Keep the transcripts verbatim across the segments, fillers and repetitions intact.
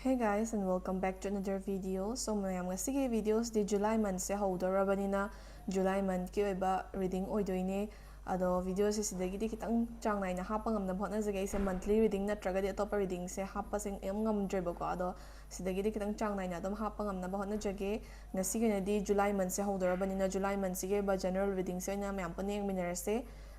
Hey guys, and welcome back to another video. So ꯃꯌꯥꯝ, ꯉꯁꯤꯒꯤ videoꯁꯤꯗꯤ July monthꯁꯦ ꯍꯧꯗꯧꯔꯕꯅꯤꯅ July monthꯀꯤ ꯑꯣꯏꯕ reading ꯑꯣꯏꯗꯣꯏꯅꯦ꯫ ꯑꯗꯣ videoꯁꯦ ꯁꯤꯗꯒꯤꯗꯤ ꯈꯤꯇꯪ ꯆꯥꯡ ꯅꯥꯏꯅ ꯍꯥꯞꯄ ꯉꯝꯅꯕ ꯍꯣꯠꯅꯖꯒꯦ꯫ ꯑꯩꯁꯦ monthly reading ꯅꯠꯇ꯭ꯔꯒꯗꯤ ꯑꯇꯣꯞꯄ readingꯁꯦ ꯍꯥꯞꯄꯁꯦ ꯌꯥꯝ ꯉꯝꯗ꯭ꯔꯦꯕꯀꯣ꯫ ꯑꯗꯣ ꯁꯤꯗꯒꯤꯗꯤ ꯈꯤꯇꯪ ꯆꯥꯡ ꯅꯥꯏꯅ ꯑꯗꯨꯝ ꯍꯥꯞꯄ ꯉꯝꯅꯕ ꯍꯣꯠꯅꯖꯒꯦ꯫ ꯉꯁꯤꯒꯤ ꯑꯣꯏꯅꯗꯤ July monthꯁꯦ ꯍꯧꯗꯧꯔꯕꯅꯤꯅ July monthꯁꯤꯒꯤ ꯑꯣꯏꯕ general readingꯁꯦ ꯑꯣꯏꯅ ꯃꯌꯥꯝ ꯄꯨꯟꯅ ꯌꯦꯡꯃꯤꯟꯅꯔꯁꯦ꯫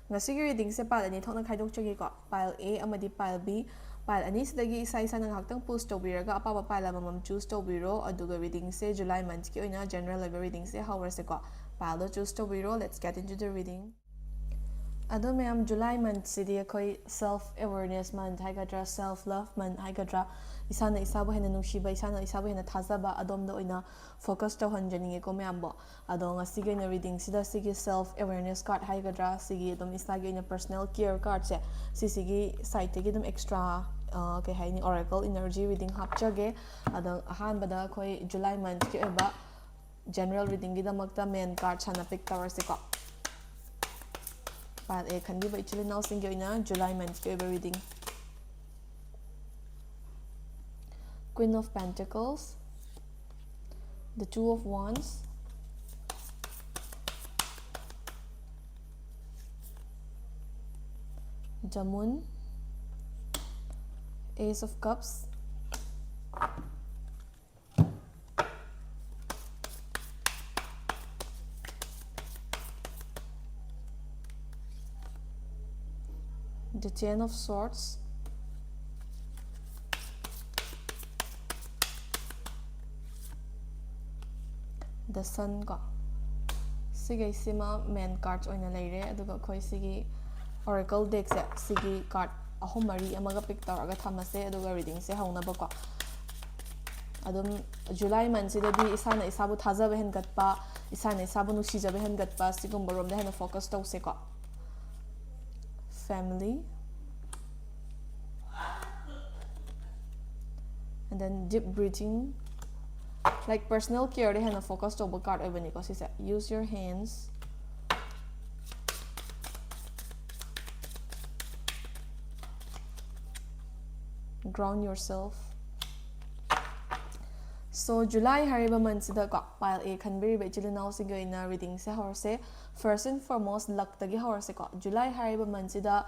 ꯉꯁꯤꯒꯤ readingꯁꯦ pile ꯑꯅꯤ ꯊꯣꯛꯅ ꯈꯥꯏꯗꯣꯛꯆꯒꯦꯀꯣ, pile A ꯑꯃꯗꯤ pile B꯫ Pile ꯑꯅꯤꯁꯤꯗꯒꯤ ꯏꯁꯥ ꯏꯁꯥꯅ ꯉꯥꯏꯍꯥꯛꯇꯪ pause ꯇꯧꯕꯤꯔꯒ ꯑꯄꯥꯝꯕ pile ꯑꯃꯃꯝ choose ꯇꯧꯕꯤꯔꯣ, ꯑꯗꯨꯒ readingꯁꯦ July monthꯀꯤ ꯑꯣꯏꯅ general ꯑꯣꯏꯕ readingꯁꯦ ꯍꯧꯔꯁꯦꯀꯣ꯫ Pileꯗꯣ choose ꯇꯧꯕꯤꯔꯣ, let's get into the reading꯫ ꯑꯗꯣ ꯃꯌꯥꯝ, July monthꯁꯤꯗꯤ ꯑꯩꯈꯣꯏ self awareness month ꯍꯥꯏꯒꯗ꯭ꯔꯥ, self love month ꯍꯥꯏꯒꯗ꯭ꯔꯥ, ꯏꯁꯥꯅ ꯏꯁꯥꯕꯨ ꯍꯦꯟꯅ ꯅꯨꯡꯁꯤꯕ, ꯏꯁꯥꯅ ꯏꯁꯥꯕꯨ ꯍꯦꯟꯅ ꯊꯥꯖꯕ ꯑꯗꯣꯝꯗ ꯑꯣꯏꯅ focus ꯇꯧꯍꯟꯖꯅꯤꯡꯉꯦꯀꯣ ꯃꯌꯥꯝꯕꯣ꯫ ꯑꯗꯣ ꯉꯁꯤꯒꯤ ꯑꯣꯏꯅ readingꯁꯤꯗ ꯁꯤꯒꯤ self awareness card ꯍꯥꯏꯒꯗ꯭ꯔꯥ, ꯁꯤꯒꯤ ꯑꯗꯨꯝ ꯏꯁꯥꯒꯤ ꯑꯣꯏꯅ personal care cardꯁꯦ, ꯁꯤꯁꯤꯒꯤ sideꯇꯒꯤ ꯑꯗꯨꯝ extra, ꯑ, ꯀꯩ ꯍꯥꯏꯅꯤ, oracle energy reading ꯍꯥꯞꯆꯒꯦ꯫ ꯑꯗꯣ ꯑꯍꯥꯟꯕꯗ ꯑꯩꯈꯣꯏ July monthꯀꯤ ꯑꯣꯏꯕ general readingꯒꯤꯗꯃꯛꯇ main card ꯍꯥꯟꯅ pick ꯇꯧꯔꯁꯤꯀꯣ꯫ Pile A ꯈꯟꯕꯤꯕ ꯏꯆꯤꯜ ꯏꯅꯥꯎꯁꯤꯡꯒꯤ ꯑꯣꯏꯅ July monthꯀꯤ ꯑꯣꯏꯕ reading꯫ Queen of Pentacles, the Two of Wands, the Moon, Ace of Cups, the Ten of Swords, the Sun ꯀꯣ꯫ ꯁꯤꯈꯩꯁꯤꯃ main cards ꯑꯣꯏꯅ ꯂꯩꯔꯦ꯫ ꯑꯗꯨꯒ ꯑꯩꯈꯣꯏ ꯁꯤꯒꯤ oracle deckꯁꯦ, ꯁꯤꯒꯤ card ꯑꯍꯨꯝ ꯃꯔꯤ ꯑꯃꯒ pick ꯇꯧꯔꯒ ꯊꯝꯃꯁꯦ, ꯑꯗꯨꯒ readingꯁꯦ ꯍꯧꯅꯕꯀꯣ꯫ ꯑꯗꯨꯝ July monthꯁꯤꯗꯗꯤ ꯏꯁꯥꯅ ꯏꯁꯥꯕꯨ ꯊꯥꯖꯕ ꯍꯦꯟꯒꯠꯄ, ꯏꯁꯥꯅ ꯏꯁꯥꯕꯨ ꯅꯨꯡꯁꯤꯖꯕ ꯍꯦꯟꯒꯠꯄ, ꯁꯤꯒꯨꯝꯕ ꯔꯣꯝꯗ ꯍꯦꯟꯅ focus ꯇꯧꯁꯦꯀꯣ꯫ Family, and then deep breathing, like personal careꯗ ꯍꯦꯟꯅ focus ꯇꯧꯕ card ꯑꯣꯏꯕꯅꯤꯀꯣ ꯁꯤꯁꯦ꯫ Use your hands, ground yourself, So July ꯍꯥꯏꯔꯤꯕ monthꯁꯤꯗꯀꯣ, pile A ꯈꯟꯕꯤꯔꯤꯕ ꯏꯆꯤꯜ ꯏꯅꯥꯎꯁꯤꯡꯒꯤ ꯑꯣꯏꯅ readingꯁꯦ ꯍꯧꯔꯁꯦ꯫ First and foremost, luckꯇꯒꯤ ꯍꯧꯔꯁꯦꯀꯣ꯫ July ꯍꯥꯏꯔꯤꯕ monthꯁꯤꯗ,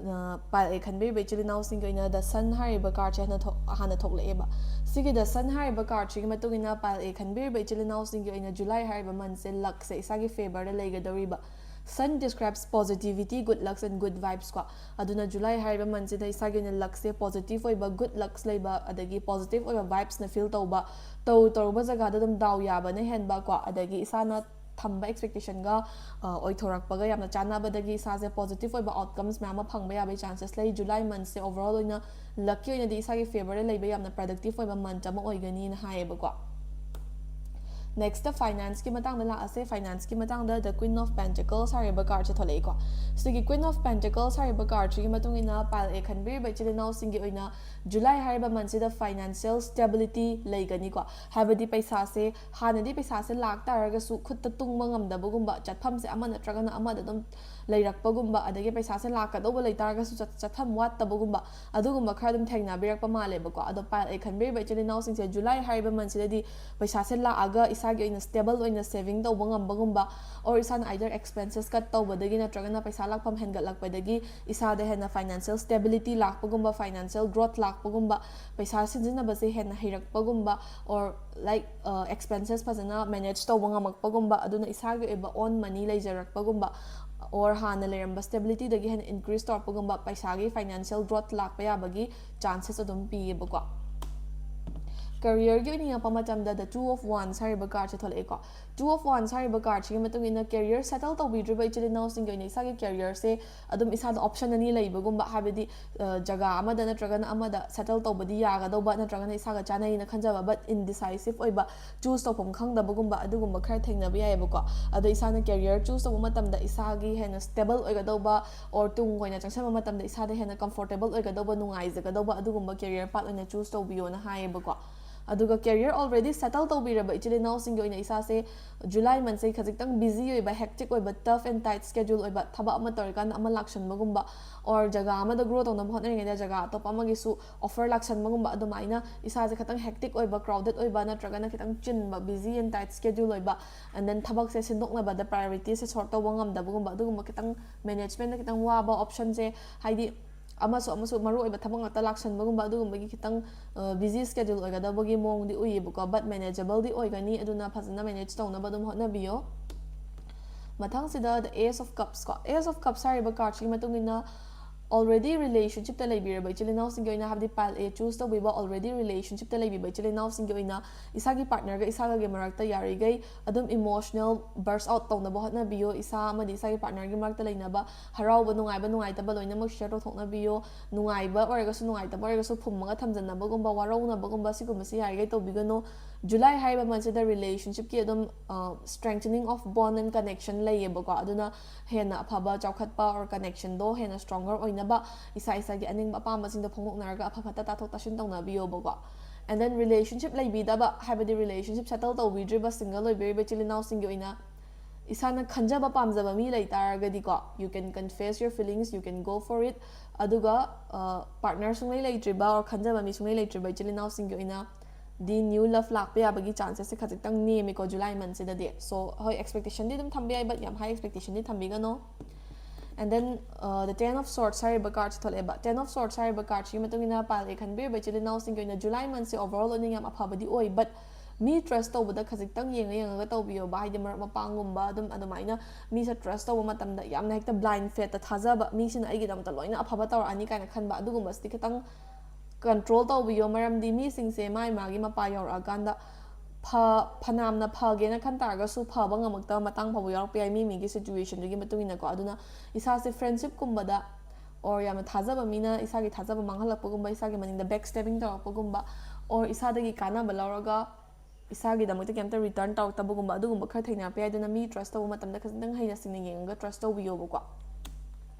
ꯑ, pile A ꯈꯟꯕꯤꯔꯤꯕ ꯏꯆꯤꯜ ꯏꯅꯥꯎꯁꯤꯡꯒꯤ ꯑꯣꯏꯅ The Sun ꯍꯥꯏꯔꯤꯕ cardꯁꯦ ꯍꯥꯟꯅ ꯊꯣꯛ-, ꯍꯥꯟꯅ ꯊꯣꯛꯂꯛꯑꯦꯕ꯫ ꯁꯤꯒꯤ The Sun ꯍꯥꯏꯔꯤꯕ cardꯁꯤꯒꯤ ꯃꯇꯨꯡ ꯏꯟꯅ pile A ꯈꯟꯕꯤꯔꯤꯕ ꯏꯆꯤꯜ ꯏꯅꯥꯎꯁꯤꯡꯒꯤ ꯑꯣꯏꯅ July ꯍꯥꯏꯔꯤꯕ monthꯁꯦ luckꯁꯦ ꯏꯁꯥꯒꯤ favorꯗ ꯂꯩꯒꯗꯧꯔꯤꯕ꯫ Sun describes positivity, good lucks and good vibes ꯀꯣ꯫ ꯑꯗꯨꯅ July ꯍꯥꯏꯔꯤꯕ monthꯁꯤꯗ ꯏꯁꯥꯒꯤ ꯑꯣꯏꯅ luckꯁꯦ positive ꯑꯣꯏꯕ, good lucks ꯂꯩꯕ, ꯑꯗꯒꯤ positive ꯑꯣꯏꯕ vibesꯅ feel ꯇꯧꯕ, ꯇꯧ ꯇꯧꯔꯨꯕ ꯖꯒꯥꯗ ꯑꯗꯨꯝ ꯗꯥꯎ ꯌꯥꯕꯅ ꯍꯦꯟꯕ ꯀꯣ, ꯑꯗꯒꯤ ꯏꯁꯥꯅ ꯊꯝꯕ expectationꯒ, ꯑ, ꯑꯣꯏꯊꯣꯔꯛꯄꯒ ꯌꯥꯝꯅ ꯆꯥꯟꯅꯕꯗꯒꯤ ꯏꯁꯥꯁꯦ positive ꯑꯣꯏꯕ outcomes ꯃꯌꯥꯝ ꯑꯃ ꯐꯪꯕ ꯌꯥꯕꯒꯤ chances ꯂꯩ꯫ July monthꯁꯦ overall ꯑꯣꯏꯅ luckꯀꯤ ꯑꯣꯏꯅꯗꯤ ꯏꯁꯥꯒꯤ favorꯗ ꯂꯩꯕ ꯌꯥꯝꯅ productive ꯑꯣꯏꯕ month ꯑꯃ ꯑꯣꯏꯒꯅꯤꯅ ꯍꯥꯏꯌꯦꯕꯀꯣ꯫ Nextꯇ financeꯀꯤ ꯃꯇꯥꯡꯗ ꯂꯥꯛꯑꯁꯦ꯫ Financeꯀꯤ ꯃꯇꯥꯡꯗ The Queen of Pentacles ꯍꯥꯏꯔꯤꯕ cardꯁꯦ ꯊꯣꯛꯂꯛꯏꯀꯣ꯫ ꯁꯤꯒꯤ Queen of Pentacles ꯍꯥꯏꯔꯤꯕ cardꯁꯤꯒꯤ ꯃꯇꯨꯡ ꯏꯟꯅ pile A ꯈꯟꯕꯤꯔꯤꯕ ꯏꯆꯤꯜ ꯏꯅꯥꯎꯁꯤꯡꯒꯤ ꯑꯣꯏꯅ July ꯍꯥꯏꯔꯤꯕ monthꯁꯤꯗ financial stability ꯂꯩꯒꯅꯤꯀꯣ꯫ ꯍꯥꯏꯕꯗꯤ ꯄꯩꯁꯥꯁꯦ, ꯍꯥꯟꯅꯗꯤ ꯄꯩꯁꯥꯁꯦ ꯂꯥꯛ ꯇꯥꯔꯒꯁꯨ ꯈꯨꯠꯇ ꯇꯨꯡꯕ ꯉꯝꯗꯕꯒꯨꯝꯕ, ꯆꯠꯐꯝꯁꯦ ꯑꯃ ꯅꯠꯇ꯭ꯔꯒꯅ ꯑꯃꯗ ꯑꯗꯨꯝ ꯂꯩꯔꯛꯄꯒꯨꯝꯕ, ꯑꯗꯒꯤ ꯄꯩꯁꯥꯁꯦ ꯂꯥꯛꯀꯗꯧꯕ ꯂꯩꯇꯥꯔꯒꯁꯨ ꯆꯠ-, ꯆꯠꯐꯝ ꯋꯥꯠꯇꯕꯒꯨꯝꯕ, ꯑꯗꯨꯒꯨꯝꯕ ꯈꯔ ꯑꯗꯨꯝ ꯊꯦꯡꯅꯕꯤꯔꯛꯄ ꯃꯥꯜꯂꯦꯕꯀꯣ꯫ ꯑꯗꯣ pile A ꯈꯟꯕꯤꯔꯤꯕ ꯏꯆꯤꯜ ꯏꯅꯥꯎꯁꯤꯡꯁꯦ July ꯍꯥꯏꯔꯤꯕ monthꯁꯤꯗꯗꯤ ꯄꯩꯁꯥꯁꯦ ꯂꯥꯛꯑꯒ ꯏꯁꯥꯒꯤ ꯑꯣꯏꯅ stable ꯑꯣꯏꯅ saving ꯇꯧꯕ ꯉꯝꯕꯒꯨꯝꯕ, or ꯏꯁꯥꯅ either expenses cut ꯇꯧꯕꯗꯒꯤ ꯅꯠꯇ꯭ꯔꯒꯅ ꯄꯩꯁꯥ ꯂꯥꯛꯐꯝ ꯍꯦꯟꯒꯠꯂꯛꯄꯗꯒꯤ ꯏꯁꯥꯗ ꯍꯦꯟꯅ financial stability ꯂꯥꯛꯄꯒꯨꯝꯕ, financial growth ꯂꯥꯛꯄꯒꯨꯝꯕ, ꯄꯩꯁꯥ ꯁꯤꯖꯤꯟꯅꯕꯁꯦ ꯍꯦꯟꯅ ꯍꯩꯔꯛꯄꯒꯨꯝꯕ, or like, ꯑ, expenses ꯐꯖꯅ manage ꯇꯧꯕ ꯉꯝꯃꯛꯄꯒꯨꯝꯕ, ꯑꯗꯨꯅ ꯏꯁꯥꯒꯤ ꯑꯣꯏꯕ own money ꯂꯩꯖꯔꯛꯄꯒꯨꯝꯕ, or ꯍꯥꯟꯅ ꯂꯩꯔꯝꯕ stabilityꯗꯒꯤ ꯍꯦꯟꯅ increase ꯇꯧꯔꯛꯄꯒꯨꯝꯕ, ꯄꯩꯁꯥꯒꯤ financial growth ꯂꯥꯛꯄ ꯌꯥꯕꯒꯤ chances ꯑꯗꯨꯝ ꯄꯤꯌꯦꯕꯀꯣ꯫ Careerꯒꯤ ꯑꯣꯏꯅ ꯌꯦꯡꯉꯛꯄ ꯃꯇꯝꯗ The Two of Wands ꯍꯥꯏꯔꯤꯕ cardꯁꯦ ꯊꯣꯛꯂꯛꯑꯦꯀꯣ꯫ Two of Wands ꯍꯥꯏꯔꯤꯕ cardꯁꯤꯒꯤ ꯃꯇꯨꯡ ꯏꯟꯅ career settle ꯇꯧꯕꯤꯗ꯭ꯔꯤꯕ ꯏꯆꯤꯜ ꯏꯅꯥꯎꯁꯤꯡꯒꯤ ꯑꯣꯏꯅ ꯏꯁꯥꯒꯤ careerꯁꯦ ꯑꯗꯨꯝ ꯏꯁꯥꯗ option ꯑꯅꯤ ꯂꯩꯕꯒꯨꯝꯕ, ꯍꯥꯏꯕꯗꯤ, ꯑ, ꯖꯒꯥ ꯑꯃꯗ ꯅꯠꯇ꯭ꯔꯒꯅ ꯑꯃꯗ settle ꯇꯧꯕꯗꯤ ꯌꯥꯒꯗꯧꯕ, ꯅꯠꯇ꯭ꯔꯒꯅ ꯏꯁꯥꯒ ꯆꯥꯅꯩꯅ ꯈꯟꯖꯕ, but indecisive ꯑꯣꯏꯕ, choose ꯇꯧꯐꯝ ꯈꯪꯗꯕꯒꯨꯝꯕ, ꯑꯗꯨꯒꯨꯝꯕ ꯈꯔ ꯊꯦꯡꯅꯕ ꯌꯥꯏꯑꯕꯀꯣ꯫ ꯑꯗꯣ ꯏꯁꯥꯅ career choose ꯇꯧꯕ ꯃꯇꯝꯗ ꯏꯁꯥꯒꯤ ꯍꯦꯟꯅ stable ꯑꯣꯏꯒꯗꯧꯕ, or ꯇꯨꯡ ꯀꯣꯏꯅ ꯆꯪꯁꯤꯟꯕ ꯃꯇꯝꯗ ꯏꯁꯥꯗ ꯍꯦꯟꯅ comfortable ꯑꯣꯏꯒꯗꯧꯕ, ꯅꯨꯡꯉꯥꯏꯖꯒꯗꯧꯕ ꯑꯗꯨꯒꯨꯝꯕ career path ꯑꯣꯏꯅ choose ꯇꯧꯕꯤꯌꯣꯅ ꯍꯥꯏꯌꯦꯕꯀꯣ꯫ ꯑꯗꯨꯒ career already settle ꯇꯧꯕꯤꯔꯕ ꯏꯆꯤꯜ ꯏꯅꯥꯎꯁꯤꯡꯒꯤ ꯑꯣꯏꯅ ꯏꯁꯥꯁꯦ July monthꯁꯦ ꯈꯖꯤꯛꯇꯪ busy ꯑꯣꯏꯕ, hectic ꯑꯣꯏꯕ, tough and tight schedule ꯑꯣꯏꯕ, ꯊꯕꯛ ꯑꯃ ꯇꯧꯔꯤꯀꯥꯟꯗ ꯑꯃ ꯂꯥꯛꯁꯟꯕꯒꯨꯝꯕ, or ꯖꯒꯥ ꯑꯃꯗ grow ꯇꯧꯅꯕ ꯍꯣꯠꯅꯔꯤꯉꯩꯗ ꯖꯒꯥ ꯑꯇꯣꯞꯄ ꯑꯃꯒꯤꯁꯨ offer ꯂꯥꯛꯁꯟꯕꯒꯨꯝꯕ, ꯑꯗꯨꯃꯥꯏꯅ ꯏꯁꯥꯁꯦ ꯈꯤꯇꯪ hectic ꯑꯣꯏꯕ, crowded ꯑꯣꯏꯕ, ꯅꯠꯇ꯭ꯔꯒꯅ ꯈꯤꯇꯪ ꯆꯤꯟꯕ, busy and tight schedule ꯑꯣꯏꯕ, and then ꯊꯕꯛꯁꯦ ꯁꯤꯟꯗꯣꯛꯅꯕꯗ priorityꯁꯦ sort ꯇꯧꯕ ꯉꯝꯗꯕꯒꯨꯝꯕ, ꯑꯗꯨꯒꯨꯝꯕ ꯈꯤꯇꯪ managementꯅ ꯈꯤꯇꯪ ꯋꯥꯕ optionꯁꯦ, ꯍꯥꯏꯗꯤ ꯑꯃꯁꯨ ꯑꯃꯁꯨ ꯃꯔꯨ ꯑꯣꯏꯕ ꯊꯕꯛ ꯉꯥꯛꯇ ꯂꯥꯛꯁꯟꯕꯒꯨꯝꯕ, ꯑꯗꯨꯒꯨꯝꯕꯒꯤ ꯈꯤꯇꯪ busy schedule ꯑꯣꯏꯒꯗꯕꯒꯤ ꯃꯑꯣꯡꯗꯤ ꯎꯏꯌꯦꯕꯀꯣ꯫ But manageableꯗꯤ ꯑꯣꯏꯒꯅꯤ, ꯑꯗꯨꯅ ꯐꯖꯅ manage ꯇꯧꯅꯕ ꯑꯗꯨꯝ ꯍꯣꯠꯅꯕꯤꯌꯣ꯫ ꯃꯊꯪꯁꯤꯗ the Ace of Cups ꯀꯣ, Ace of Cups ꯍꯥꯏꯔꯤꯕ cardꯁꯤꯒꯤ ꯃꯇꯨꯡ ꯏꯟꯅ already relationshipꯇ ꯂꯩꯕꯤꯔꯕ ꯏꯆꯤꯜ ꯏꯅꯥꯎꯁꯤꯡꯒꯤ ꯑꯣꯏꯅ, ꯍꯥꯏꯕꯗꯤ pile A choose ꯇꯧꯕꯤꯕ already relationshipꯇ ꯂꯩꯕꯤꯕ ꯏꯆꯤꯜ ꯏꯅꯥꯎꯁꯤꯡꯒꯤ ꯑꯣꯏꯅ, ꯏꯁꯥꯒꯤ partnerꯒ ꯏꯁꯥꯒꯒꯤ ꯃꯔꯛꯇ ꯌꯥꯔꯤꯈꯩ ꯑꯗꯨꯝ emotional burst out ꯇꯧꯅꯕ ꯍꯣꯠꯅꯕꯤꯌꯣ꯫ ꯏꯁꯥ ꯑꯃꯗꯤ ꯏꯁꯥꯒꯤ partnerꯒꯤ ꯃꯔꯛꯇ ꯂꯩꯅꯕ ꯍꯔꯥꯎꯕ, ꯅꯨꯡꯉꯥꯏꯕ, ꯅꯨꯡꯉꯥꯏꯇꯕ ꯂꯣꯏꯅꯃꯛ share ꯇꯧꯊꯣꯛꯅꯕꯤꯌꯣ꯫ ꯅꯨꯡꯉꯥꯏꯕ ꯑꯣꯏꯔꯒꯁꯨ ꯅꯨꯡꯉꯥꯏꯇꯕ ꯑꯣꯏꯔꯒꯁꯨ ꯐꯨꯝꯃꯒ ꯊꯝꯖꯟꯅꯕꯒꯨꯝꯕ, ꯋꯥꯔꯧꯅꯕꯒꯨꯝꯕ, ꯁꯤꯒꯨꯝꯕꯁꯤ ꯌꯥꯔꯤꯈꯩ ꯇꯧꯕꯤꯒꯅꯨ꯫ July ꯍꯥꯏꯔꯤꯕ monthꯁꯤꯗ relationshipꯀꯤ ꯑꯗꯨꯝ strengthening of bond and connection ꯂꯩꯌꯦꯕꯀꯣ꯫ ꯑꯗꯨꯅ ꯍꯦꯟꯅ ꯑꯐꯕ ꯆꯥꯎꯈꯠꯄ or connectionꯗꯣ ꯍꯦꯟꯅ stronger ꯑꯣꯏꯅꯕ ꯏꯁꯥ ꯏꯁꯥꯒꯤ ꯑꯅꯤꯡꯕ ꯑꯄꯥꯝꯕꯁꯤꯡꯗꯣ ꯐꯣꯡꯗꯣꯛꯅꯔꯒ ꯑꯐ ꯐꯠꯇ ꯇꯥꯊꯣꯛ ꯇꯥꯁꯤꯟ ꯇꯧꯅꯕꯤꯌꯣꯕꯀꯣ꯫ And then relationship ꯂꯩꯕꯤꯗꯕ, ꯍꯥꯏꯕꯗꯤ relationship settle ꯇꯧꯕꯤꯗ꯭ꯔꯤꯕ single ꯑꯣꯏꯕꯤꯔꯤꯕ ꯏꯆꯤꯜ ꯏꯅꯥꯎꯁꯤꯡꯒꯤ ꯑꯣꯏꯅ, ꯏꯁꯥꯅ ꯈꯟꯖꯕ ꯄꯥꯝꯖꯕ ꯃꯤ ꯂꯩ ꯇꯥꯔꯒꯗꯤꯀꯣ, you can confess your feelings, you can go for it꯫ ꯑꯗꯨꯒ partner ꯁꯨꯡꯂꯩ ꯂꯩꯇ꯭ꯔꯤꯕ or ꯈꯟꯖꯕ ꯃꯤ ꯁꯨꯡꯂꯩ ꯂꯩꯇ꯭ꯔꯤꯕ ꯏꯆꯤꯜ ꯏꯅꯥꯎꯁꯤꯡꯒꯤ ꯑꯣꯏꯅ ꯗꯤ new love ꯂꯥꯛꯄ ꯌꯥꯕꯒꯤ chances ꯁꯦ ꯈꯖꯤꯛꯇꯪ ꯅꯦꯝꯃꯤꯀꯣ July monthꯁꯤꯗꯗꯤ꯫ So ꯍꯣꯏ, expectationꯗꯤ ꯑꯗꯨꯝ ꯊꯝꯕ ꯌꯥꯏ, but ꯌꯥꯝ high expectationꯗꯤ ꯊꯝꯕꯤꯒꯅꯣ꯫ And then the Ten of Swords ꯍꯥꯏꯔꯤꯕ cardꯁꯤ ꯊꯣꯛꯂꯛꯑꯦꯕ꯫ Ten of Swords ꯍꯥꯏꯔꯤꯕ cardꯁꯤꯒꯤ ꯃꯇꯨꯡ ꯏꯟꯅ pile A ꯈꯟꯕꯤꯔꯤꯕ ꯏꯆꯤꯜ ꯏꯅꯥꯎꯁꯤꯡꯒꯤ ꯑꯣꯏꯅ July monthꯁꯦ overall ꯑꯣꯏꯅ ꯌꯥꯝ ꯑꯐꯕꯗꯤ ꯑꯣꯏ, but ꯃꯤ trust ꯇꯧꯕꯗ ꯈꯖꯤꯛꯇꯪ ꯌꯦꯡꯉ ꯌꯦꯡꯉꯒ ꯇꯧꯕꯤꯌꯣꯕ꯫ ꯍꯥꯏꯗꯤ ꯃꯔꯨꯞ ꯃꯄꯥꯡꯒꯨꯝꯕ ꯑꯗꯨꯝ ꯑꯗꯨꯃꯥꯏꯅ ꯃꯤꯁꯦ trust ꯇꯧꯕ ꯃꯇꯝꯗ ꯌꯥꯝꯅ ꯍꯦꯛꯇ blind faithꯇ ꯊꯥꯖꯕ, ꯃꯤꯁꯤꯅ ꯑꯩꯒꯤꯗꯃꯛꯇ ꯂꯣꯏꯅ ꯑꯐꯕ ꯇꯧꯔꯛꯑꯅꯤ ꯀꯥꯏꯅ ꯈꯟꯕ, ꯑꯗꯨꯒꯨꯝꯕꯁꯤꯗꯤ ꯈꯤꯇꯪ control ꯇꯧꯕꯤꯌꯣ꯫ ꯃꯔꯝꯗꯤ ꯃꯤꯁꯤꯡꯁꯦ ꯃꯥꯏ ꯃꯥꯒꯤ ꯃꯄꯥ ꯌꯧꯔꯛꯑꯀꯥꯟꯗ ꯐ ꯐꯅꯌꯥꯝꯅ ꯐꯒꯦꯅ ꯈꯟ ꯇꯥꯔꯒꯁꯨ ꯐꯕ ꯉꯝꯃꯛꯇꯕ ꯃꯇꯥꯡ ꯐꯥꯎꯕ ꯌꯥꯎꯔꯛꯄ ꯌꯥꯏ, ꯃꯤ ꯃꯤꯒꯤ situationꯗꯨꯒꯤ ꯃꯇꯨꯡ ꯏꯟꯅꯀꯣ꯫ ꯑꯗꯨꯅ ꯏꯁꯥꯁꯦ friendshipꯀꯨꯝꯕꯗ or ꯌꯥꯝꯅ ꯊꯥꯖꯕ ꯃꯤꯅ ꯏꯁꯥꯒꯤ ꯊꯥꯖꯕ ꯃꯥꯡꯍꯜꯂꯛꯄꯒꯨꯝꯕ, ꯏꯁꯥꯒꯤ ꯃꯅꯤꯡꯗ backstabbing ꯇꯧꯔꯛꯄꯒꯨꯝꯕ, or ꯏꯁꯥꯗꯒꯤ ꯀꯥꯟꯅꯕ ꯂꯧꯔꯒ ꯏꯁꯥꯒꯤꯗꯃꯛꯇ ꯀꯩꯝꯇ return ꯇꯧꯔꯛꯇꯕꯒꯨꯝꯕ, ꯑꯗꯨꯒꯨꯝꯕ ꯈꯔ ꯊꯦꯡꯅꯔꯛꯄ ꯌꯥꯏ꯫ ꯑꯗꯨꯅ ꯃꯤ trust ꯇꯧꯕ ꯃꯇꯝꯗ ꯈꯖꯤꯛꯇꯪ ꯍꯩꯅ ꯁꯤꯡꯅ ꯌꯦꯡꯉꯒ trust ꯇꯧꯕꯤꯌꯣꯕꯀꯣ꯫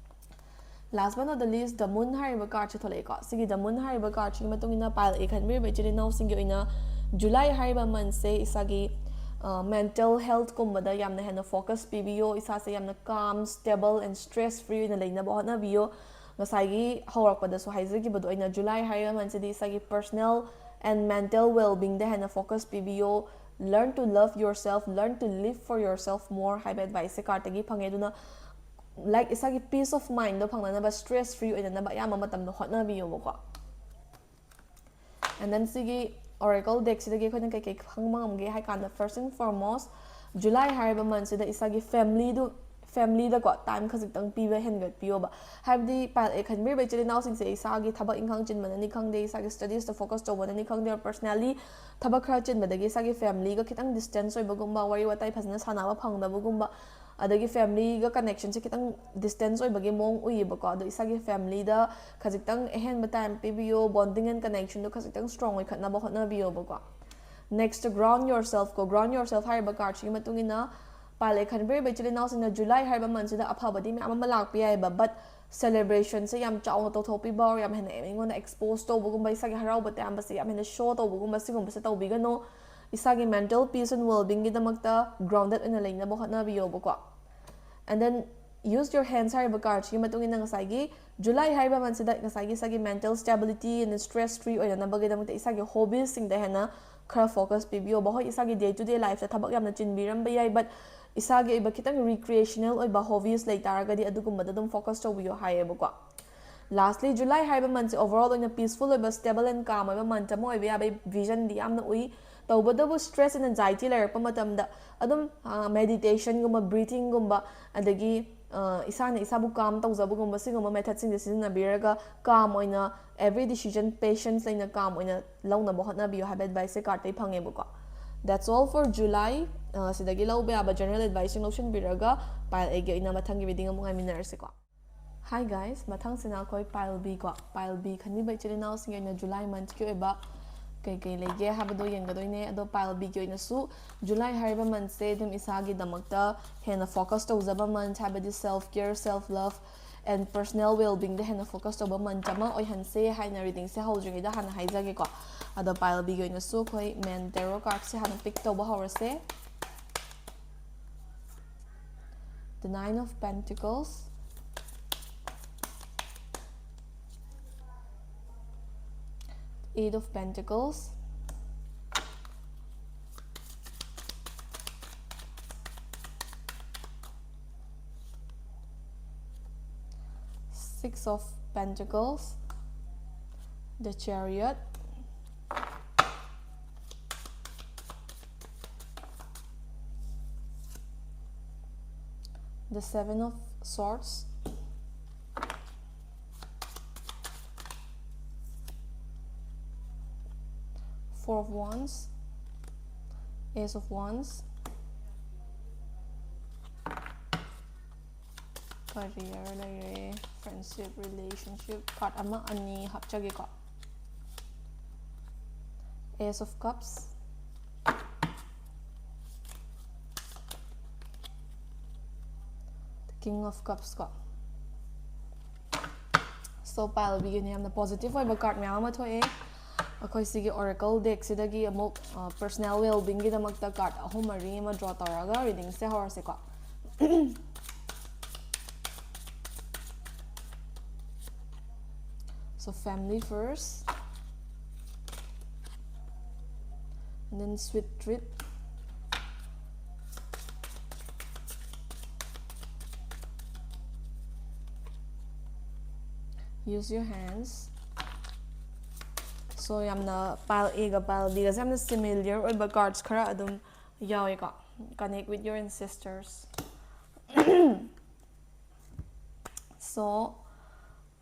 Last but not the least, the moon ꯍꯥꯏꯔꯤꯕ cardꯁꯦ ꯊꯣꯛꯂꯛꯑꯦꯀꯣ꯫ ꯁꯤꯒꯤ the moon ꯍꯥꯏꯔꯤꯕ cardꯁꯤꯒꯤ ꯃꯇꯨꯡ ꯏꯟꯅ pile A ꯈꯟꯕꯤꯔꯤꯕ ꯏꯆꯤꯜ ꯏꯅꯥꯎꯁꯤꯡꯒꯤ ꯑꯣꯏꯅ July ꯍꯥꯏꯔꯤꯕ monthꯁꯦ ꯏꯁꯥꯒꯤ mental healthꯀꯨꯝꯕꯗ ꯌꯥꯝꯅ ꯍꯦꯟꯅ focus ꯄꯤꯕꯤꯌꯣ꯫ ꯏꯁꯥꯁꯦ ꯌꯥꯝꯅ calm, stable and stress free ꯑꯣꯏꯅ ꯂꯩꯅꯕ ꯍꯣꯠꯅꯕꯤꯌꯣ꯫ ꯉꯁꯥꯏꯒꯤ ꯍꯧꯔꯛꯄꯗꯁꯨ ꯍꯥꯏꯖꯈꯤꯕꯗꯣ ꯑꯩꯅ, July ꯍꯥꯏꯔꯤꯕ monthꯁꯤꯗꯤ ꯏꯁꯥꯒꯤ personal and mental well-beingꯗ ꯍꯦꯟꯅ focus ꯄꯤꯕꯤꯌꯣ꯫ Learn to love yourself, learn to live for yourself more ꯍꯥꯏꯕ adviceꯁꯦ cardꯇꯒꯤ ꯐꯪꯉꯦ꯫ ꯑꯗꯨꯅ, like, ꯏꯁꯥꯒꯤ peace of mindꯗꯣ ꯐꯪꯅꯅꯕ, stress free ꯑꯣꯏꯅꯅꯕ ꯑꯌꯥꯝꯕ ꯃꯇꯝꯗ ꯍꯣꯠꯅꯕꯤꯌꯣꯕꯀꯣ꯫ And then ꯁꯤꯒꯤ oracle deckꯁꯤꯗꯒꯤ ꯑꯩꯈꯣꯏꯅ ꯀꯩꯀꯩ ꯈꯪꯕ ꯉꯝꯒꯦ ꯍꯥꯏ ꯀꯥꯟꯗ, first and foremost, July ꯍꯥꯏꯔꯤꯕ monthꯁꯤꯗ ꯏꯁꯥꯒꯤ familyꯗꯨ, familyꯗꯀꯣ time ꯈꯖꯤꯛꯇꯪ ꯄꯤꯕ ꯍꯦꯟꯒꯠꯄꯤꯌꯣꯕ꯫ ꯍꯥꯏꯕꯗꯤ pile A ꯈꯟꯕꯤꯔꯤꯕ ꯏꯆꯤꯜ ꯏꯅꯥꯎꯁꯤꯡꯁꯦ ꯏꯁꯥꯒꯤ ꯊꯕꯛ ꯏꯪꯈꯥꯡ ꯆꯤꯟꯕꯅꯅꯤ ꯈꯪꯗꯦ, ꯏꯁꯥꯒꯤ studiesꯇ focus ꯇꯧꯕꯅꯅꯤ ꯈꯪꯗꯦ, or personally ꯊꯕꯛ ꯈꯔ ꯆꯤꯟꯕꯗꯒꯤ ꯏꯁꯥꯒꯤ familyꯒ ꯈꯤꯇꯪ distance ꯑꯣꯏꯕꯒꯨꯝꯕ, ꯋꯥꯔꯤ ꯋꯥꯇꯥꯏ ꯐꯖꯅ ꯁꯥꯟꯅꯕ ꯐꯪꯗꯕꯒꯨꯝꯕ, ꯑꯗꯒꯤ familyꯒ connectionꯁꯦ ꯈꯤꯇꯪ distance ꯑꯣꯏꯕꯒꯤ ꯃꯑꯣꯡ ꯎꯏꯌꯦꯕꯀꯣ꯫ ꯑꯗꯣ ꯏꯁꯥꯒꯤ familyꯗ ꯈꯖꯤꯛꯇꯪ ꯑꯍꯦꯟꯕ time ꯄꯤꯕꯤꯌꯣ, bonding and connectionꯗꯣ ꯈꯖꯤꯛꯇꯪ strong ꯑꯣꯏꯈꯠꯅꯕ ꯍꯣꯠꯅꯕꯤꯌꯣꯕꯀꯣ꯫ Next, ground yourself ꯀꯣ꯫ Ground yourself ꯍꯥꯏꯔꯤꯕ cardꯁꯤꯒꯤ ꯃꯇꯨꯡ ꯏꯟꯅ pile A ꯈꯟꯕꯤꯔꯤꯕ ꯏꯆꯤꯜ ꯏꯅꯥꯎꯁꯤꯡꯅ July ꯍꯥꯏꯔꯤꯕ monthꯁꯤꯗ ꯑꯐꯕꯗꯤ ꯃꯌꯥꯝ ꯑꯃ ꯂꯥꯛꯄ ꯌꯥꯏꯑꯕ, but celebrationꯁꯦ ꯌꯥꯝ ꯆꯥꯎꯅ ꯇꯧꯊꯣꯛꯄꯤꯕ, or ꯌꯥꯝ ꯍꯦꯟꯅ ꯑꯩꯉꯣꯟꯗ expose ꯇꯧꯕꯒꯨꯝꯕ, ꯏꯁꯥꯒꯤ ꯍꯔꯥꯎꯕ ꯇꯌꯥꯝꯕꯁꯦ ꯌꯥꯝ ꯍꯦꯟꯅ show ꯇꯧꯕꯒꯨꯝꯕ, ꯁꯤꯒꯨꯝꯕꯁꯦ ꯇꯧꯕꯤꯒꯅꯣ꯫ ꯏꯁꯥꯒꯤ mental peace and well-beingꯒꯤꯗꯃꯛꯇ grounded ꯑꯣꯏꯅ ꯂꯩꯅꯕ ꯍꯣꯠꯅꯕꯤꯌꯣꯕꯀꯣ꯫ And then, use your hands ꯍꯥꯏꯔꯤꯕ cardꯁꯤꯒꯤ ꯃꯇꯨꯡ ꯏꯟꯅ ꯉꯁꯥꯏꯒꯤ July ꯍꯥꯏꯔꯤꯕ monthꯁꯤꯗ ꯉꯁꯥꯏꯒꯤ ꯏꯁꯥꯒꯤ mental stability and stress free ꯑꯣꯏꯅꯅꯕꯒꯤꯗꯃꯛꯇ ꯏꯁꯥꯒꯤ hobbiesꯁꯤꯡꯗ ꯍꯦꯟꯅ ꯈꯔ focus ꯄꯤꯕꯤꯌꯣꯕ꯫ ꯍꯣꯏ, ꯏꯁꯥꯒꯤ day to day lifeꯇ ꯊꯕꯛ ꯌꯥꯝꯅ ꯆꯤꯟꯕꯤꯔꯝꯕ ꯌꯥꯏ, but ꯏꯁꯥꯒꯤ ꯑꯣꯏꯕ ꯈꯤꯇꯪ recreational ꯑꯣꯏꯕ hobbies ꯂꯩ ꯇꯥꯔꯒꯗꯤ ꯑꯗꯨꯒꯨꯝꯕꯗ ꯑꯗꯨꯝ focus ꯇꯧꯕꯤꯌꯣ ꯍꯥꯏꯌꯦꯕꯀꯣ꯫ Lastly, July ꯍꯥꯏꯔꯤꯕ monthꯁꯦ overall ꯑꯣꯏꯅ peaceful ꯑꯣꯏꯕ, stable and calm ꯑꯣꯏꯕ month ꯑꯃ ꯑꯣꯏꯕ ꯌꯥꯕꯒꯤ visionꯗꯤ ꯌꯥꯝꯅ ꯎꯏ꯫ ꯇꯧꯕꯇꯕꯨ stress and anxiety ꯂꯩꯔꯛꯄ ꯃꯇꯝꯗ ꯑꯗꯨꯝ, ꯑ, meditationꯒꯨꯝꯕ, breathingꯒꯨꯝꯕ, ꯑꯗꯒꯤ, ꯑ, ꯏꯁꯥꯅ ꯏꯁꯥꯕꯨ calm ꯇꯧꯖꯕꯒꯨꯝꯕ, ꯁꯤꯒꯨꯝꯕ methodꯁꯤꯡꯁꯦ ꯁꯤꯖꯤꯟꯅꯕꯤꯔꯒ calm ꯑꯣꯏꯅ every decision patience ꯂꯩꯅ calm ꯑꯣꯏꯅ ꯂꯧꯅꯕ ꯍꯣꯠꯅꯕꯤꯌꯨ ꯍꯥꯏꯕ adviceꯁꯦ cardꯇꯩ ꯐꯪꯉꯦꯕꯀꯣ꯫ That's all for July꯫ ꯑ, ꯁꯤꯗꯒꯤ ꯂꯧꯕ ꯌꯥꯕ general adviceꯁꯤꯡ ꯂꯧꯁꯤꯟꯕꯤꯔꯒ pile Aꯒꯤ ꯑꯣꯏꯅ ꯃꯊꯪꯒꯤ reading ꯑꯃꯨꯛ ꯉꯥꯏꯃꯤꯟꯅꯔꯁꯤꯀꯣ꯫ Hi guys, ꯃꯊꯪꯁꯤꯅ ꯑꯩꯈꯣꯏ pile B ꯀꯣ꯫ Pile B ꯈꯟꯕꯤꯕ ꯏꯆꯤꯜ ꯏꯅꯥꯎꯁꯤꯡꯒꯤ ꯑꯣꯏꯅ July monthꯀꯤ ꯑꯣꯏꯕ ꯀꯩ ꯀꯩ ꯂꯩꯒꯦ ꯍꯥꯏꯕꯗꯣ ꯌꯦꯡꯒꯗꯣꯏꯅꯦ꯫ ꯑꯗꯣ pile Bꯒꯤ ꯑꯣꯏꯅꯁꯨ July ꯍꯥꯏꯔꯤꯕ monthꯁꯦ ꯑꯗꯨꯝ ꯏꯁꯥꯒꯤꯗꯃꯛꯇ ꯍꯦꯟꯅ focus ꯇꯧꯖꯕ month, ꯍꯥꯏꯕꯗꯤ self care, self love, and personal well-being-ꯗ ꯍꯦꯟꯅ focus ꯇꯧꯕ month ꯑꯃ ꯑꯣꯏꯍꯟꯁꯦ ꯍꯥꯏꯅ reading-ꯁꯦ ꯍꯧꯗ꯭ꯔꯤꯉꯩꯗ ꯍꯥꯟꯅ ꯍꯥꯏꯖꯒꯦꯀꯣ꯫ ꯑꯗꯣ pile B-ꯒꯤ ꯑꯣꯏꯅꯁꯨ ꯑꯩꯈꯣꯏ main tarot card-ꯁꯦ ꯍꯥꯟꯅ pick ꯇꯧꯕ ꯍꯧꯔꯁꯦ꯫ The Nine of Pentacles, Eight of Pentacles, Six of Pentacles, the Chariot, the Seven of Swords, Four of Wands, Ace of Wands, career ꯂꯩꯔꯦ, friendship, relationship, card ꯑꯃ ꯑꯅꯤ ꯍꯥꯞꯆꯒꯦꯀꯣ꯫ Ace of Cups, King of Cups ꯀꯣ꯫ So pile B-ꯒꯤꯅ ꯌꯥꯝꯅ positive ꯑꯣꯏꯕ card ꯃꯌꯥꯝ ꯑꯃ ꯊꯣꯛꯑꯦ꯫ ꯑꯩꯈꯣꯏ ꯁꯤꯒꯤ oracle deck-ꯁꯤꯗꯒꯤ ꯑꯃꯨꯛ, ꯑ, personal well-being-ꯒꯤꯗꯃꯛꯇ card ꯑꯍꯨꯝ ꯃꯔꯤ ꯑꯃ draw ꯇꯧꯔꯒ reading-ꯁꯦ ꯍꯧꯔꯁꯦꯀꯣ꯫ So family first, and then sweet treat, use your hands. So ꯌꯥꯝꯅ pile A-ꯒ pile B-ꯒꯁꯦ ꯌꯥꯝꯅ similar ꯑꯣꯏꯕ cards ꯈꯔ ꯑꯗꯨꯝ ꯌꯥꯎꯋꯦꯀꯣ꯫ Connect with your ancestors. So,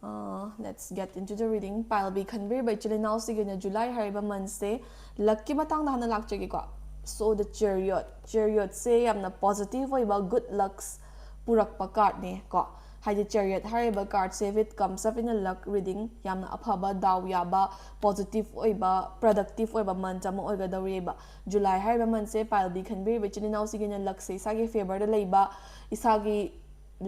uh, let's get into the reading. Pile B ꯈꯟꯕꯤꯔꯤꯕ ꯏꯆꯤꯜ ꯏꯅꯥꯎꯁꯤꯒꯤ ꯑꯣꯏꯅ July ꯍꯥꯏꯔꯤꯕ month-ꯁꯦ luck-ꯀꯤ ꯃꯇꯥꯡꯗ ꯍꯥꯟꯅ ꯂꯥꯛꯆꯒꯦꯀꯣ꯫ So the Chariot, Chariot-ꯁꯦ ꯌꯥꯝꯅ positive ꯑꯣꯏꯕ good lucks ꯄꯨꯔꯛꯄ card-ꯅꯦ ꯀꯣ꯫ ꯍꯥꯏꯗꯤ Chariot ꯍꯥꯏꯔꯤꯕ card-ꯁꯦ, if it comes up in a luck reading, ꯌꯥꯝꯅ ꯑꯐꯕ, ꯗꯥꯎ ꯌꯥꯕ, positive ꯑꯣꯏꯕ, productive ꯑꯣꯏꯕ month ꯑꯃ ꯑꯣꯏꯒꯗꯧꯔꯤꯕ꯫ July ꯍꯥꯏꯔꯤꯕ month-ꯁꯦ pile B ꯈꯟꯕꯤꯔꯤꯕ ꯏꯆꯤꯜ ꯏꯅꯥꯎꯁꯤꯒꯤ ꯑꯣꯏꯅ luck-ꯁꯦ ꯏꯁꯥꯒꯤ favour-ꯗ ꯂꯩꯕ, ꯏꯁꯥꯒꯤ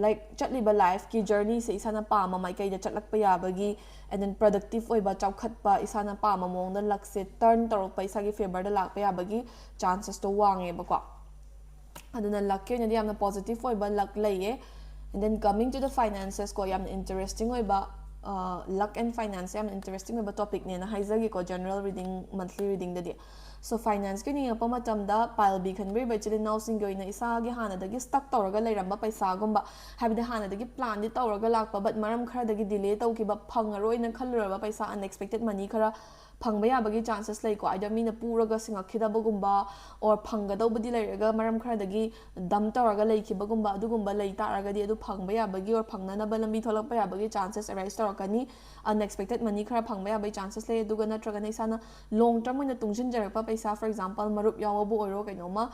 ꯂꯥꯏꯛ ꯆꯠꯂꯤꯕ ꯂꯥꯏꯐꯀꯤ ꯖꯔꯅꯤꯁꯦ ꯏꯁꯥꯅ ꯄꯥꯝꯕ ꯃꯥꯏꯀꯩꯗ ꯆꯠꯂꯛꯄ ꯌꯥꯕꯒꯤ, and then productive ꯑꯣꯏꯕ, ꯆꯥꯎꯈꯠꯄ, ꯏꯁꯥꯅ ꯄꯥꯝꯕ ꯃꯑꯣꯡꯗ ꯂꯛꯁꯦ ꯇꯔꯟ ꯇꯧꯔꯛꯄ, ꯏꯁꯥꯒꯤ ꯐꯦꯕꯔꯗ ꯂꯥꯛꯄ ꯌꯥꯕꯒꯤ ꯆꯥꯟꯁꯦꯁꯇꯣ ꯋꯥꯡꯉꯦꯕꯀꯣ꯫ ꯑꯗꯨꯅ ꯂꯛꯀꯤ ꯑꯣꯏꯅꯗꯤ ꯌꯥꯝꯅ ꯄꯣꯖꯤꯇꯤꯚ ꯑꯣꯏꯕ ꯂꯛ ꯂꯩꯌꯦ꯫ And then coming to the finances ꯀꯣ, ꯌꯥꯝꯅ ꯏꯟꯇꯔꯦꯁꯇꯤꯡ ꯑꯣꯏꯕ, ꯂꯛ ꯑꯦꯟ ꯐꯥꯏꯅꯥꯟꯁꯁꯦ ꯌꯥꯝꯅ ꯏꯟꯇꯔꯦꯁꯇꯤꯡ ꯑꯣꯏꯕ ꯇꯣꯄꯤꯛꯅꯦꯅ ꯍꯥꯏꯖꯒꯦꯀꯣ, ꯖꯦꯅꯔꯦꯜ ꯔꯤꯗꯤꯡ, ꯃꯟꯊꯂꯤ ꯔꯤꯗꯤꯡꯗꯗꯤ꯫ ꯁꯣ ꯐꯥꯏꯅꯥꯟꯁꯀꯤ ꯌꯦꯡꯉꯛꯄ ꯃꯇꯝꯗ, ꯄꯥꯏꯜ ꯕꯤ ꯈꯟꯕꯤꯔꯤꯕ ꯏꯆꯤꯜ ꯏꯅꯥꯎꯁꯤꯡꯒꯤ ꯑꯣꯏꯅ ꯏꯁꯥꯒꯤ ꯍꯥꯟꯅꯗꯒꯤ ꯁ꯭ꯇꯛ ꯇꯧꯔꯒ ꯂꯩꯔꯝꯕ ꯄꯩꯁꯥꯒꯨꯝꯕ, ꯍꯥꯏꯕꯗꯤ ꯍꯥꯟꯅꯗꯒꯤ ꯄ꯭ꯂꯥꯟꯗꯤ ꯇꯧꯔꯒ ꯂꯥꯛꯄ, ꯕꯠ ꯃꯔꯝ ꯈꯔꯗꯒꯤ ꯗꯤꯂꯦ ꯇꯧꯈꯤꯕ, ꯐꯪꯉꯔꯣꯏꯅ ꯈꯜꯂꯨꯔꯕ ꯄꯩꯁꯥ, ꯑꯟꯑꯦꯛꯁꯄꯦꯛꯇꯦꯠ ꯃꯅꯤ ꯈꯔ ꯐꯪꯕ ꯌꯥꯕꯒꯤ ꯆꯥꯟꯁꯦꯁ ꯂꯩꯀꯣ꯫ ꯑꯥꯏꯗꯔ ꯃꯤꯅ ꯄꯨꯔꯒ ꯁꯤꯡꯉꯛꯈꯤꯗꯕꯒꯨꯝꯕ, ꯑꯣꯔ ꯐꯪꯒꯗꯧꯕꯗꯤ ꯂꯩꯔꯒ ꯃꯔꯝ ꯈꯔꯗꯒꯤ ꯗꯝ ꯇꯧꯔꯒ ꯂꯩꯈꯤꯕꯒꯨꯝꯕ, ꯑꯗꯨꯒꯨꯝꯕ ꯂꯩ ꯇꯥꯔꯒꯗꯤ ꯑꯗꯨ ꯐꯪꯕ ꯌꯥꯕꯒꯤ ꯑꯣꯔ ꯐꯪꯅꯅꯕ ꯂꯝꯕꯤ ꯊꯣꯛꯂꯛꯄ ꯌꯥꯕꯒꯤ ꯆꯥꯟꯁꯦꯁ ꯑꯦꯔꯥꯏꯁ ꯇꯧꯔꯛꯀꯅꯤ꯫ ꯑꯟꯑꯦꯛꯁꯄꯦꯛꯇꯦꯠ ꯃꯅꯤ ꯈꯔ ꯐꯪꯕ ꯌꯥꯕꯒꯤ ꯆꯥꯟꯁꯦꯁ ꯂꯩ꯫ ꯑꯗꯨꯒ ꯅꯠꯇ꯭ꯔꯒꯅ ꯏꯁꯥꯅ ꯂꯣꯡ ꯇꯔꯝ ꯑꯣꯏꯅ ꯇꯨꯡꯁꯤꯟꯖꯔꯛꯄ ꯄꯩꯁꯥ, ꯐꯣꯔ ꯑꯦꯛꯖꯥꯝꯄꯜ, ꯃꯔꯨꯞ ꯌꯥꯎꯕꯕꯨ ꯑꯣꯏꯔꯣ, ꯀꯩꯅꯣꯝꯃ,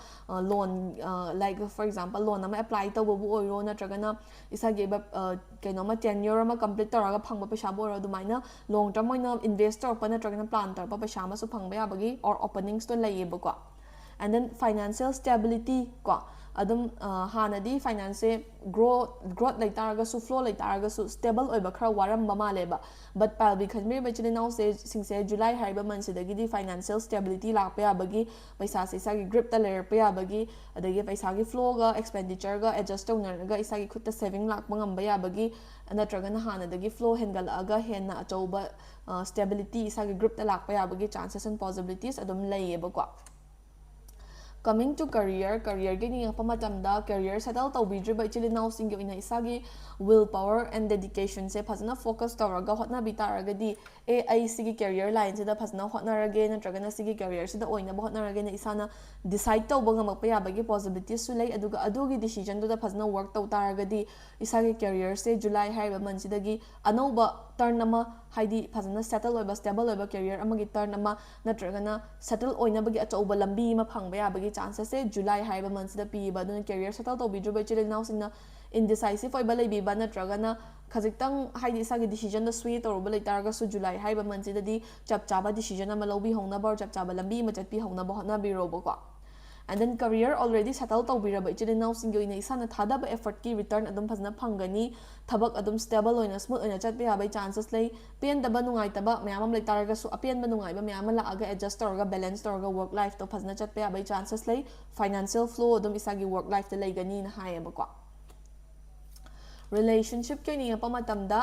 ꯂꯣꯟ, ꯂꯥꯏꯛ, ꯐꯣꯔ ꯑꯦꯛꯖꯥꯝꯄꯜ, ꯂꯣꯟ ꯑꯃ ꯑꯦꯄ꯭ꯂꯥꯏ ꯇꯧꯕꯕꯨ ꯑꯣꯏꯔꯣ, ꯅꯠꯇ꯭ꯔꯒꯅ ꯏꯁꯥꯒꯤ ꯑ, ꯀꯩꯅꯣꯝꯃ ꯇꯦꯟꯌꯣꯔ ꯑꯃ ꯀꯝꯄ꯭ꯂꯤꯠ ꯇꯧꯔꯒ ꯐꯪꯕ ꯄꯩꯁꯥꯕꯨ ꯑꯣꯏꯔꯣ, ꯑꯗꯨꯃꯥꯏꯅ ꯂꯣꯡ ꯇꯔꯝ ꯑꯣꯏꯅ ꯏꯟꯚꯦꯁ ꯇꯧꯔꯛꯄ ꯅꯠꯇ꯭ꯔꯒꯅ ꯄ꯭ꯂꯥꯟ ꯇꯧꯔꯛꯄ ꯄꯩꯁꯥ ꯑꯃꯁꯨ ꯐꯪꯕ ꯌꯥꯕꯒꯤ ꯑꯣꯔ ꯑꯣꯄꯅꯤꯡꯁꯇꯣ ꯂꯩꯌꯦꯕꯀꯣ꯫ And then financial stability ꯀꯣ, ꯑꯗꯨꯝ, ꯑ, ꯍꯥꯟꯅꯗꯤ ꯐꯥꯏꯅꯥꯟꯁꯁꯦ ꯒ꯭ꯔꯣ ꯒ꯭ꯔꯣꯠ ꯂꯩꯇꯥꯔꯒꯁꯨ, ꯐ꯭ꯂꯣ ꯂꯩꯇꯥꯔꯒꯁꯨ, ꯁ꯭ꯇꯦꯕꯜ ꯑꯣꯏꯕ ꯈꯔ ꯋꯥꯔꯝꯕ ꯃꯥꯜꯂꯦꯕ꯫ ꯕꯠ ꯄꯥꯏꯜ ꯕꯤ ꯈꯟꯕꯤꯔꯤꯕ ꯏꯆꯤꯜ ꯏꯅꯥꯎꯁꯦ, ꯁꯤꯡꯁꯦ ꯖꯨꯂꯥꯏ ꯍꯥꯏꯔꯤꯕ ꯃꯟꯁꯤꯗꯒꯤꯗꯤ ꯐꯥꯏꯅꯥꯟꯁꯤꯌꯦꯜ ꯁ꯭ꯇꯦꯕꯤꯂꯤꯇꯤ ꯂꯥꯛꯄ ꯌꯥꯕꯒꯤ, ꯄꯩꯁꯥꯁꯦ ꯏꯁꯥꯒꯤ ꯒ꯭ꯔꯤꯞꯇ ꯂꯩꯔꯛꯄ ꯌꯥꯕꯒꯤ, ꯑꯗꯒꯤ ꯄꯩꯁꯥꯒꯤ ꯐ꯭ꯂꯣꯒ ꯑꯦꯛꯁꯄꯦꯟꯗꯤꯆꯔꯒ ꯑꯦꯗꯖꯁ ꯇꯧꯅꯔꯒ ꯏꯁꯥꯒꯤ ꯈꯨꯠꯇ ꯁꯦꯚꯤꯡ ꯂꯥꯛꯄ ꯉꯝꯕ ꯌꯥꯕꯒꯤ, ꯅꯠꯇ꯭ꯔꯒꯅ ꯍꯥꯟꯅꯗꯒꯤ ꯐ꯭ꯂꯣ ꯍꯦꯟꯒꯠꯂꯛꯑꯒ ꯍꯦꯟꯅ ꯑꯆꯧꯕ, ꯑ, ꯁ꯭ꯇꯦꯕꯤꯂꯤꯇꯤ ꯏꯁꯥꯒꯤ ꯒ꯭ꯔꯨꯞꯇ ꯂꯥꯛꯄ ꯌꯥꯕꯒꯤ ꯆꯥꯟꯁꯦꯁ ꯑꯦꯟ ꯄꯣꯁꯤꯕꯤꯂꯤꯇꯤꯁ ꯑꯗꯨꯝ ꯂꯩꯌꯦꯕꯀꯣ꯫ Coming to career, ꯀꯦꯔꯤꯌꯔꯒꯤ ꯌꯦꯡꯉꯛꯄ ꯃꯇꯝꯗ, ꯀꯦꯔꯤꯌꯔ ꯁꯦꯇꯜ ꯇꯧꯕꯤꯗ꯭ꯔꯤꯕ ꯏꯆꯤꯜ ꯏꯅꯥꯎꯁꯤꯡꯒꯤ ꯑꯣꯏꯅ ꯏꯁꯥꯒꯤ ꯋꯤꯜ ꯄꯥꯋꯔ ꯑꯦꯟ ꯗꯦꯗꯤꯀꯦꯁꯟꯁꯦ ꯐꯖꯅ ꯐꯣꯀꯁ ꯇꯧꯔꯒ ꯍꯣꯠꯅꯕꯤ ꯇꯥꯔꯒꯗꯤ, "ꯑꯦ, ꯑꯩ ꯁꯤꯒꯤ ꯀꯦꯔꯤꯌꯔ ꯂꯥꯏꯟꯁꯤꯗ ꯐꯖꯅ ꯍꯣꯠꯅꯔꯒꯦ" ꯅꯠꯇ꯭ꯔꯒꯅ "ꯁꯤꯒꯤ ꯀꯦꯔꯤꯌꯔꯁꯤꯗ ꯑꯣꯏꯅꯕ ꯍꯣꯠꯅꯔꯒꯦꯅ" ꯏꯁꯥꯅ ꯗꯤꯁꯥꯏꯗ ꯇꯧꯕ ꯉꯝꯃꯛꯄ ꯌꯥꯕꯒꯤ ꯄꯣꯁꯤꯕꯤꯂꯤꯇꯤꯁꯁꯨ ꯂꯩ꯫ ꯑꯗꯨꯒ ꯑꯗꯨꯒꯤ ꯗꯤꯁꯤꯖꯟꯗꯨꯗ ꯐꯖꯅ ꯋꯥꯔꯛ ꯇꯧ ꯇꯥꯔꯒꯗꯤ, ꯏꯁꯥꯒꯤ ꯀꯦꯔꯤꯌꯔꯁꯦ ꯖꯨꯂꯥꯏ ꯍꯥꯏꯔꯤꯕ ꯃꯟꯁꯤꯗꯒꯤ ꯑꯅꯧꯕ ꯇꯔꯟ ꯑꯃ, ꯍꯥꯏꯗꯤ ꯐꯖꯅ ꯁꯦꯇꯜ ꯑꯣꯏꯕ, ꯁ꯭ꯇꯦꯕꯜ ꯑꯣꯏꯕ ꯀꯦꯔꯤꯌꯔ ꯑꯃꯒꯤ ꯇꯔꯟ ꯑꯃ, ꯅꯠꯇ꯭ꯔꯒꯅ ꯁꯦꯇꯜ ꯑꯣꯏꯅꯕꯒꯤ ꯑꯆꯧꯕ ꯂꯝꯕꯤ ꯑꯃ ꯐꯪꯕ ꯌꯥꯕꯒꯤ ꯆꯥꯟꯁꯦꯁꯁꯦ ꯖꯨꯂꯥꯏ ꯍꯥꯏꯔꯤꯕ ꯃꯟꯁꯤꯗ ꯄꯤꯌꯦꯕ꯫ ꯑꯗꯨꯅ ꯀꯦꯔꯤꯌꯔ ꯁꯦꯇꯜ ꯇꯧꯕꯤꯗ꯭ꯔꯤꯕ ꯏꯆꯤꯜ ꯏꯅꯥꯎꯁꯤꯡꯅ ꯏꯟꯗꯤꯁꯥꯏꯁꯤꯞ ꯑꯣꯏꯕ ꯂꯩꯕꯤꯕ, ꯅꯠꯇ꯭ꯔꯒꯅ ꯈꯖꯤꯛꯇꯪ, ꯍꯥꯏꯗꯤ ꯏꯁꯥꯒꯤ ꯗꯤꯁꯤꯖꯟꯗ ꯁ꯭ꯋꯦ ꯇꯧꯔꯨꯕ ꯂꯩꯇꯥꯔꯒꯁꯨ, ꯖꯨꯂꯥꯏ ꯍꯥꯏꯔꯤꯕ ꯃꯟꯁꯤꯗꯗꯤ ꯆꯞ ꯆꯥꯕ ꯗꯤꯁꯤꯖꯟ ꯑꯃ ꯂꯧꯕꯤꯍꯧꯅꯕ, ꯆꯞ ꯆꯥꯕ ꯂꯝꯕꯤ ꯑꯃ ꯆꯠꯄꯤꯍꯧꯅꯕ ꯍꯣꯠꯅꯕꯤꯔꯣꯕꯀꯣ꯫ And then career already settle ꯇꯧꯕꯤꯔꯕ ꯏꯆꯤꯜ ꯏꯅꯥꯎꯁꯤꯡꯒꯤ ꯑꯣꯏꯅ ꯏꯁꯥꯅ ꯊꯥꯗꯕ effortꯀꯤ return ꯑꯗꯨꯝ ꯐꯖꯅ ꯐꯪꯒꯅꯤ꯫ ꯊꯕꯛ ꯑꯗꯨꯝ stable ꯑꯣꯏꯅ, smooth ꯑꯣꯏꯅ ꯆꯠꯄ ꯌꯥꯕꯒꯤ chances ꯂꯩ꯫ ꯄꯦꯟꯗꯕ, ꯅꯨꯡꯉꯥꯏꯇꯕ ꯃꯌꯥꯝ ꯑꯃ ꯂꯩ ꯇꯥꯔꯒꯁꯨ, ꯑꯄꯦꯟꯕ, ꯅꯨꯡꯉꯥꯏꯕ ꯃꯌꯥꯝ ꯑꯃ ꯂꯥꯛꯑꯒ adjust ꯇꯧꯔꯒ, balance ꯇꯧꯔꯒ work lifeꯇꯣ ꯐꯖꯅ ꯆꯠꯄ ꯌꯥꯕꯒꯤ chances ꯂꯩ꯫ Financial flow ꯑꯗꯨꯝ ꯏꯁꯥꯒꯤ work lifeꯇ ꯂꯩꯒꯅꯤꯅ ꯍꯥꯏꯌꯦꯕꯀꯣ꯫ Relationshipꯀꯤ ꯑꯣꯏꯅ ꯌꯦꯡꯉꯛꯄ ꯃꯇꯝꯗ,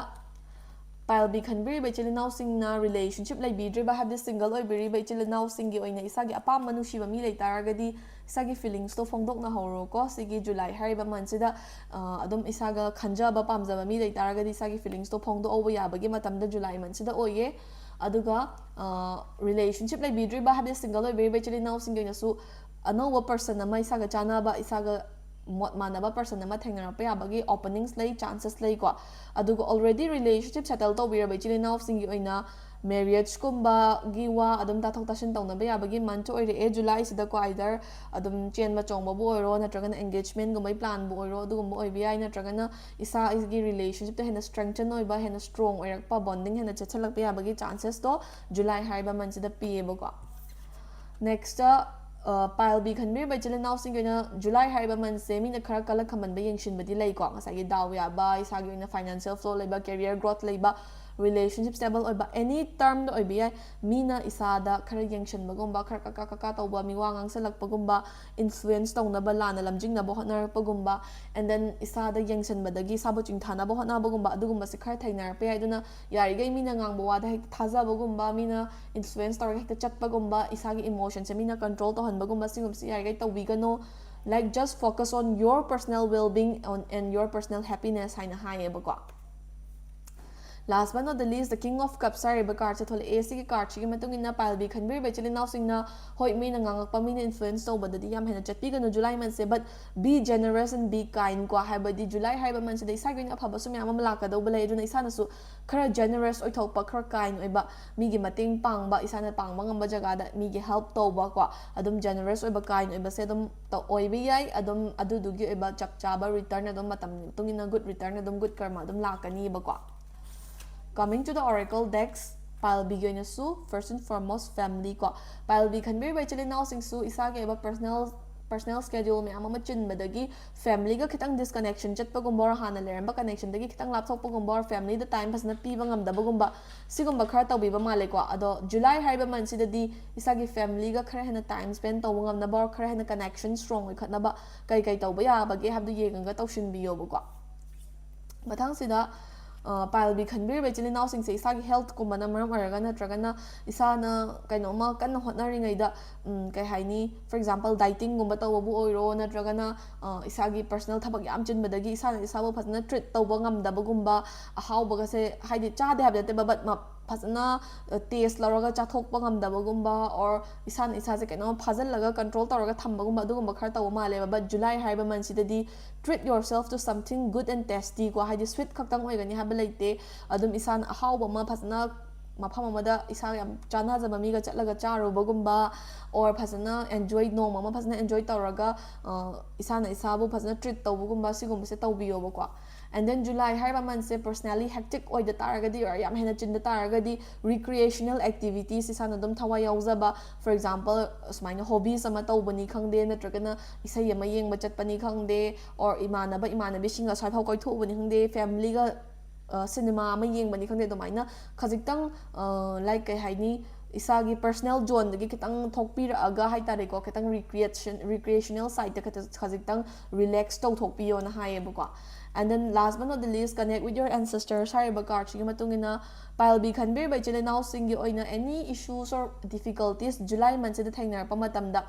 ꯄꯥꯏꯜꯕꯤ ꯈꯟꯕꯤꯔꯤꯕ ꯏꯆꯤꯜ ꯏꯅꯥꯎꯁꯤꯡꯅ relationship ꯂꯩꯕꯤꯗ꯭ꯔꯤꯕ, ꯍꯥꯏꯕꯗꯤ single ꯑꯣꯏꯕꯤꯔꯤꯕ ꯏꯆꯤꯜ ꯏꯅꯥꯎꯁꯤꯡꯒꯤ ꯑꯣꯏꯅ ꯏꯁꯥꯒꯤ ꯑꯄꯥꯝꯕ ꯅꯨꯡꯁꯤꯕ ꯃꯤ ꯂꯩ ꯇꯥꯔꯒꯗꯤ, ꯏꯁꯥꯒꯤ feelingsꯇꯣ ꯐꯣꯡꯗꯣꯛꯅꯍꯧꯔꯣꯀꯣ꯫ ꯁꯤꯒꯤ July ꯍꯥꯏꯔꯤꯕ monthꯁꯤꯗ, ꯑ, ꯑꯗꯨꯝ ꯏꯁꯥꯒ ꯈꯟꯖꯕ, ꯄꯥꯝꯖꯕ ꯃꯤ ꯂꯩ ꯇꯥꯔꯒꯗꯤ, ꯏꯁꯥꯒꯤ feelingsꯇꯣ ꯐꯣꯡꯗꯣꯛꯍꯧꯕ ꯌꯥꯕꯒꯤ ꯃꯇꯝꯗ July monthꯁꯤꯗ ꯑꯣꯏꯌꯦ꯫ ꯑꯗꯨꯒ, ꯑ, relationship ꯂꯩꯕꯤꯗ꯭ꯔꯤꯕ, ꯍꯥꯏꯕꯗꯤ single ꯑꯣꯏꯕꯤꯔꯤꯕ ꯏꯆꯤꯜ ꯏꯅꯥꯎꯁꯤꯡꯒꯤ ꯑꯣꯏꯅꯁꯨ ꯑꯅꯧꯕ person ꯑꯃ, ꯏꯁꯥꯒ ꯆꯥꯟꯅꯕ, ꯏꯁꯥꯒ ꯃꯣꯠ ꯃꯥꯟꯅꯕ person ꯑꯃ ꯊꯦꯡꯅꯔꯛꯄ ꯌꯥꯕꯒꯤ openings ꯂꯩ, chances ꯂꯩꯀꯣ꯫ ꯑꯗꯨꯒ already relationship settle ꯇꯧꯕꯤꯔꯕ ꯏꯆꯤꯜ ꯏꯅꯥꯎꯁꯤꯡꯒꯤ ꯑꯣꯏꯅ marriageꯀꯨꯝꯕꯒꯤ ꯋꯥ ꯑꯗꯨꯝ ꯇꯥꯊꯣꯛ ꯇꯥꯁꯤꯟ ꯇꯧꯅꯕ ꯌꯥꯕꯒꯤ month ꯑꯣꯏꯔꯛꯑꯦ Julyꯁꯤꯗꯀꯣ꯫ Either ꯑꯗꯨꯝ ꯆꯦꯟꯕ ꯆꯣꯡꯕꯕꯨ ꯑꯣꯏꯔꯣ, ꯅꯠꯇ꯭ꯔꯒꯅ engagementꯒꯨꯝꯕꯒꯤ planꯕꯨ ꯑꯣꯏꯔꯣ, ꯑꯗꯨꯒꯨꯝꯕ ꯑꯣꯏꯕ ꯌꯥꯏ, ꯅꯠꯇ꯭ꯔꯒꯅ ꯏꯁꯥꯒꯤ relationshipꯇ ꯍꯦꯟꯅ strengthen ꯑꯣꯏꯕ, ꯍꯦꯟꯅ strong ꯑꯣꯏꯔꯛꯄ, bonding ꯍꯦꯟꯅ ꯆꯦꯠꯁꯤꯜꯂꯛꯄ ꯌꯥꯕꯒꯤ chances ꯇꯣ July ꯍꯥꯏꯔꯤꯕ monthꯁꯤꯗ ꯄꯤꯌꯦꯕꯀꯣ꯫ Next, ꯑ, ꯄꯥꯏꯜꯕꯤ ꯈꯟꯕꯤꯔꯤꯕ ꯏꯆꯤꯜ ꯏꯅꯥꯎꯁꯤꯡꯒꯤ ꯑꯣꯏꯅ July ꯍꯥꯏꯔꯤꯕ monthꯁꯦ ꯃꯤꯅ ꯈꯔ ꯀꯜꯂꯛ ꯈꯝꯕꯟꯕ ꯌꯦꯡꯁꯤꯟꯕꯗꯤ ꯂꯩꯀꯣ꯫ ꯉꯁꯥꯏꯒꯤ ꯗꯥꯎ ꯌꯥꯕ, ꯏꯁꯥꯒꯤ ꯑꯣꯏꯅ financial flow ꯂꯩꯕ, career growth ꯂꯩꯕ, relationship stable ꯑꯣꯏꯕ, any termꯗ ꯑꯣꯏꯕ ꯌꯥꯏ, ꯃꯤꯅ ꯏꯁꯥꯗ ꯈꯔ ꯌꯦꯡꯁꯤꯟꯕꯒꯨꯝꯕ, ꯈꯔ ꯀꯀꯥ ꯀꯀꯥ ꯇꯧꯕ, ꯃꯤꯋꯥ ꯉꯥꯡꯁꯜꯂꯛꯄꯒꯨꯝꯕ, influence ꯇꯧꯅꯕ, ꯂꯥꯟꯅ ꯂꯝꯖꯤꯡꯅꯕ ꯍꯣꯠꯅꯔꯛꯄꯒꯨꯝꯕ, and then ꯏꯁꯥꯗ ꯌꯦꯡꯁꯤꯟꯕꯗꯒꯤ ꯏꯁꯥꯕꯨ ꯆꯤꯡꯊꯥꯅꯕ ꯍꯣꯠꯅꯕꯒꯨꯝꯕ, ꯑꯗꯨꯒꯨꯝꯕꯁꯦ ꯈꯔ ꯊꯦꯡꯅꯔꯛꯄ ꯌꯥꯏ꯫ ꯑꯗꯨꯅ ꯌꯥꯔꯤꯈꯩ ꯃꯤꯅ ꯉꯥꯡꯕ ꯋꯥꯗ ꯍꯦꯛꯇ ꯊꯥꯖꯕꯒꯨꯝꯕ, ꯃꯤꯅ influence ꯇꯧꯔꯒ ꯍꯦꯛꯇ ꯆꯠꯄꯒꯨꯝꯕ, ꯏꯁꯥꯒꯤ emotionꯁꯦ ꯃꯤꯅ control ꯇꯧꯍꯟꯕꯒꯨꯝꯕ, ꯁꯤꯒꯨꯝꯕꯁꯦ ꯌꯥꯔꯤꯈꯩ ꯇꯧꯕꯤꯒꯅꯣ꯫ Like, just focus on your personal well-being on, and your personal happiness ꯍꯥꯏꯅ ꯍꯥꯏꯌꯦꯕꯀꯣ꯫ Last but not the least, the King of Cups ꯍꯥꯏꯔꯤꯕ cardꯁꯦ ꯊꯣꯛꯂꯛꯑꯦ꯫ ꯁꯤꯒꯤ cardꯁꯤꯒꯤ ꯃꯇꯨꯡ ꯏꯟꯅ ꯄꯥꯏꯜꯕꯤ ꯈꯟꯕꯤꯔꯤꯕ ꯏꯆꯤꯜ ꯏꯅꯥꯎꯁꯤꯡꯅ, ꯍꯣꯏ, ꯃꯤꯅ ꯉꯥꯡꯉꯛꯄ, ꯃꯤꯅ influence ꯇꯧꯕꯗꯗꯤ ꯌꯥꯝ ꯍꯦꯟꯅ ꯆꯠꯄꯤꯒꯅꯨ July monthꯁꯦ, but be generous and be kind ꯀꯣ꯫ ꯍꯥꯏꯕꯗꯤ July ꯍꯥꯏꯔꯤꯕ monthꯁꯤꯗ ꯏꯁꯥꯒꯤ ꯑꯣꯏꯅ ꯑꯐꯕꯁꯨ ꯃꯌꯥꯝ ꯑꯃ ꯂꯥꯛꯀꯗꯧꯕ ꯂꯩ꯫ ꯑꯗꯨꯅ ꯏꯁꯥꯅꯁꯨ ꯈꯔ generous ꯑꯣꯏꯊꯣꯛꯄ, ꯈꯔ kind ꯑꯣꯏꯕ, ꯃꯤꯒꯤ ꯃꯇꯦꯡ ꯄꯥꯡꯕ, ꯏꯁꯥꯅ ꯄꯥꯡꯕ ꯉꯝꯕ ꯖꯒꯥꯗ ꯃꯤꯒꯤ help ꯇꯧꯕ ꯀꯣ, ꯑꯗꯨꯝ generous ꯑꯣꯏꯕ, kind ꯑꯣꯏꯕꯁꯦ ꯑꯗꯨꯝ ꯇ-, ꯑꯣꯏꯕ ꯌꯥꯏ꯫ ꯑꯗꯨꯝ ꯑꯗꯨꯗꯨꯒꯤ ꯑꯣꯏꯕ ꯆꯞ ꯆꯥꯕ return ꯑꯗꯨꯝ ꯃꯇꯝꯒꯤ ꯃꯇꯨꯡ ꯏꯟꯅ good return, ꯑꯗꯨꯝ good karma ꯑꯗꯨꯝ ꯂꯥꯛꯀꯅꯤꯕꯀꯣ꯫ Coming to the oracle decks, pile ꯕꯤꯒꯤ ꯑꯣꯏꯅꯁꯨ first and foremost family ꯀꯣ꯫ ꯄꯥꯏꯜ ꯕꯤ ꯈꯟꯕꯤꯔꯤꯕ ꯏꯆꯤꯜ ꯏꯅꯥꯎꯁꯤꯡꯁꯨ ꯏꯁꯥꯒꯤ ꯑꯣꯏꯕ personal personal schedule ꯃꯌꯥꯝ ꯑꯃ ꯆꯤꯟꯕꯗꯒꯤ family ꯒ ꯈꯤꯇꯪ disconnection ꯆꯠꯄꯒꯨꯝꯕ or ꯍꯥꯟꯅ ꯂꯩꯔꯝꯕ connection ꯗꯒꯤ ꯈꯤꯇꯪ ꯂꯥꯞꯊꯣꯛꯄꯒꯨꯝꯕ or family ꯗ time ꯐꯖꯅ ꯄꯤꯕ ꯉꯝꯗꯕꯒꯨꯝꯕ, ꯁꯤꯒꯨꯝꯕ ꯈꯔ ꯇꯧꯕꯤꯕ ꯃꯥꯜꯂꯦꯀꯣ꯫ ꯑꯗꯣ ꯖꯨꯂꯥꯏ ꯍꯥꯏꯔꯤꯕ month ꯁꯤꯗꯗꯤ ꯏꯁꯥꯒꯤ family ꯒ ꯈꯔ ꯍꯦꯟꯅ time spend ꯇꯧꯕ ꯉꯝꯅꯕ or ꯈꯔ ꯍꯦꯟꯅ connection strong ꯑꯣꯏꯈꯠꯅꯕ ꯀꯩ ꯀꯩ ꯇꯧꯕ ꯌꯥꯕꯒꯦ ꯍꯥꯏꯕꯗꯨ ꯌꯦꯡꯉꯒ ꯇꯧꯁꯤꯟꯕꯤꯌꯣꯕꯀꯣ꯫ ꯃꯊꯪꯁꯤꯗ, ꯑ, ꯄꯥꯏꯜ ꯕꯤ ꯈꯟꯕꯤꯔꯤꯕ ꯏꯆꯤꯜ ꯏꯅꯥꯎꯁꯤꯡꯁꯦ ꯏꯁꯥꯒꯤ health ꯀꯨꯝꯕꯅ ꯃꯔꯝ ꯑꯣꯏꯔꯒ ꯅꯠꯇ꯭ꯔꯒꯅ ꯏꯁꯥꯅ ꯀꯩꯅꯣꯝꯃ ꯀꯟꯅ ꯍꯣꯠꯅꯔꯤꯉꯩꯗ, ꯎꯝ, ꯀꯩ ꯍꯥꯏꯅꯤ, for example dieting ꯒꯨꯝꯕ ꯇꯧꯕꯕꯨ ꯑꯣꯏꯔꯣ ꯅꯠꯇ꯭ꯔꯒꯅ, ꯑ, ꯏꯁꯥꯒꯤ personal ꯊꯕꯛ ꯌꯥꯝ ꯆꯤꯟꯕꯗꯒꯤ ꯏꯁꯥꯅ ꯏꯁꯥꯕꯨ ꯐꯖꯅ treat ꯇꯧꯕ ꯉꯝꯗꯕꯒꯨꯝꯕ, ꯑꯍꯥꯎꯕꯒꯁꯦ ꯍꯥꯏꯗꯤ ꯆꯥꯗꯦ ꯍꯥꯏꯕ ꯅꯠꯇꯦꯕ, but ꯃ-, ꯐꯖꯅ, ꯑ, taste ꯂꯧꯔꯒ ꯆꯥꯊꯣꯛꯄ ꯉꯝꯗꯕꯒꯨꯝꯕ or ꯏꯁꯥꯅ ꯏꯁꯥꯁꯦ ꯀꯩꯅꯣꯝ ꯐꯥꯖꯤꯜꯂꯒ control ꯇꯧꯔꯒ ꯊꯝꯕꯒꯨꯝꯕ ꯑꯗꯨꯒꯨꯝꯕ ꯈꯔ ꯇꯧꯕ ꯃꯥꯜꯂꯦꯕ꯫ But ꯖꯨꯂꯥꯏ ꯍꯥꯏꯔꯤꯕ month ꯁꯤꯗꯗꯤ treat yourself to something good and tasty ꯀꯣ, ꯍꯥꯏꯗꯤ sweet ꯈꯛꯇꯪ ꯑꯣꯏꯒꯅꯤ ꯍꯥꯏꯕ ꯂꯩꯇꯦ꯫ ꯑꯗꯨꯝ ꯏꯁꯥꯅ ꯑꯍꯥꯎꯕ ꯑꯃ ꯐꯖꯅ ꯃꯐꯝ ꯑꯃꯗ ꯏꯁꯥ ꯌꯥꯝ ꯆꯥꯟꯅꯖꯕ ꯃꯤꯒ ꯆꯠꯂꯒ ꯆꯥꯔꯨꯕꯒꯨꯝꯕ or ꯐꯖꯅ enjoy, ꯅꯣꯡꯃ ꯑꯃ ꯐꯖꯅ enjoy ꯇꯧꯔꯒ, ꯑ, ꯏꯁꯥꯅ ꯏꯁꯥꯕꯨ ꯐꯖꯅ treat ꯇꯧꯕꯒꯨꯝꯕ ꯁꯤꯒꯨꯝꯕꯁꯦ ꯇꯧꯕꯤꯌꯣꯕꯀꯣ꯫ And then ꯖꯨꯂꯥꯏ ꯍꯥꯏꯔꯤꯕ month ꯁꯦ personally hectic ꯑꯣꯏꯗ ꯇꯥꯔꯒꯗꯤ or ꯌꯥꯝ ꯍꯦꯟꯅ ꯆꯤꯟꯗ ꯇꯥꯔꯒꯗꯤ recreational activities ꯏꯁꯥꯅ ꯑꯗꯨꯝ ꯊꯋꯥꯏ ꯌꯥꯎꯖꯕ, for example ꯁꯨꯃꯥꯏꯅ hobbies ꯑꯃ ꯇꯧꯕꯅꯤ ꯈꯪꯗꯦ ꯅꯠꯇ꯭ꯔꯒꯅ ꯏꯁꯩ ꯑꯃ ꯌꯦꯡꯕ ꯆꯠꯄꯅꯤ ꯈꯪꯗꯦ or ꯏꯃꯥꯟꯅꯕ ꯏꯃꯥꯟꯅꯕꯤꯁꯤꯡꯒ ꯑꯁ꯭ꯋꯥꯏꯐꯥꯎ ꯀꯣꯏꯊꯣꯛꯎꯕꯅꯤ ꯈꯪꯗꯦ, family ꯒ, ꯑ, cinema ꯑꯃ ꯌꯦꯡꯕꯅꯤ ꯈꯪꯗꯦ, ꯑꯗꯨꯃꯥꯏꯅ ꯈꯖꯤꯛꯇꯪ, ꯑ, like ꯀꯩ ꯍꯥꯏꯅꯤ, ꯏꯁꯥꯒꯤ personal zone ꯗꯒꯤ ꯈꯤꯇꯪ ꯊꯣꯛꯄꯤꯔꯛꯑꯒ ꯍꯥꯏꯇꯥꯔꯦꯀꯣ, ꯈꯤꯇꯪ recreation, recreational side ꯇ ꯈꯖꯤꯛ-, ꯈꯖꯤꯛꯇꯪ relax ꯇꯧꯊꯣꯛꯄꯤꯌꯣꯅ ꯍꯥꯏꯌꯦꯕꯀꯣ꯫ And then last but not the least, connect with your ancestors ꯍꯥꯏꯔꯤꯕ card ꯁꯤꯒꯤ ꯃꯇꯨꯡ ꯏꯟꯅ ꯄꯥꯏꯜ ꯕꯤ ꯈꯟꯕꯤꯔꯤꯕ ꯏꯆꯤꯜ ꯏꯅꯥꯎꯁꯤꯡꯒꯤ ꯑꯣꯏꯅ any issues or difficulties July month ꯁꯤꯗ ꯊꯦꯡꯅꯔꯛꯄ ꯃꯇꯝꯗ,